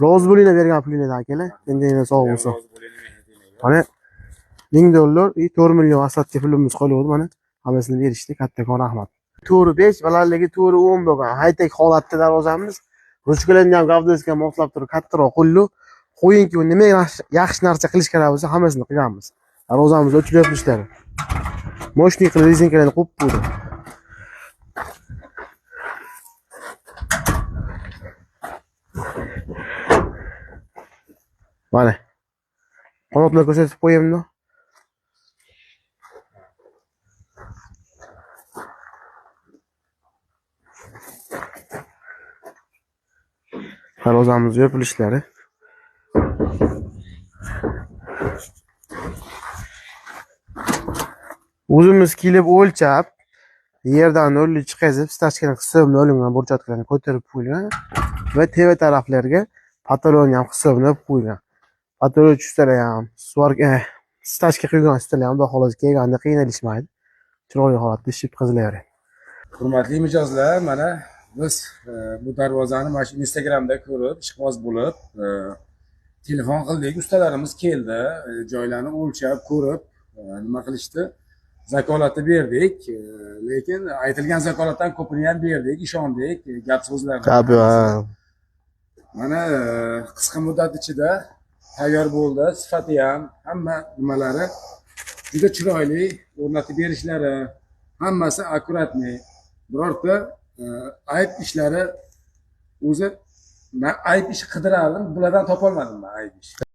Rozi bo'linglar bergan pulinglardan, akalar. Endi sog' bo'lsin. Rozi bo'ling, mehnatinglarga. Mana $1000 и 4 million asatga pulimiz qoluvdi mana. Hammasini berishdi. Kattakon rahmat. 4.5, balandligi 4.10 bo'lgan. High-tech holatda darvozamiz. Ruchkalarni ham gavdasiga moslab turib kattaroq qo'llu. Qo'yingki, nima yaxshi narsa qilish kerak bo'lsa, hammasini qilganmiz. Darvozamiz o'chib yopishlari. Мощный qilib rezinkalarni qo'yib qo'ydi. Mana. Qanotlar ko'rsatib qo'yaymi? Darvozamiz yopilishlari. O'zimiz kelib o'lchab, yerdan o'lli chiqazib, stachkani hisobini olingan burchatlarni ko'tarib qo'ygan va teva taraflarga patoloni ham hisobini qo'ygan. Patolon tushsalar ham, svarka, stachka qo'ygan ustalar ham xudo xohlasa kelganda qiynalishmaydi. Chiroyli holatda ishib qizilaveradi. Hurmatli mijozlar, mana biz bu darvozani mana shu Instagramda ko'rib, ishqiboz bo'lib, telefon qildik. Ustalarimiz keldi, joylarni o'lchab, ko'rib, nima qilishdi? Zakolatni berdik, lekin aytilgan zakolatdan ko'pini ham berdik, ishondik gap so'zlarga. Tabii. Mana qisqa muddat ichida tayyor bo'ldi, sifati ham, hamma nimalari juda chiroyli o'rnatib berishlari, hammasi akkuratniy. Birorta ayb ishlari o'zi, man ayb ish qidirardim, bulardan topolmadim man ayb ish.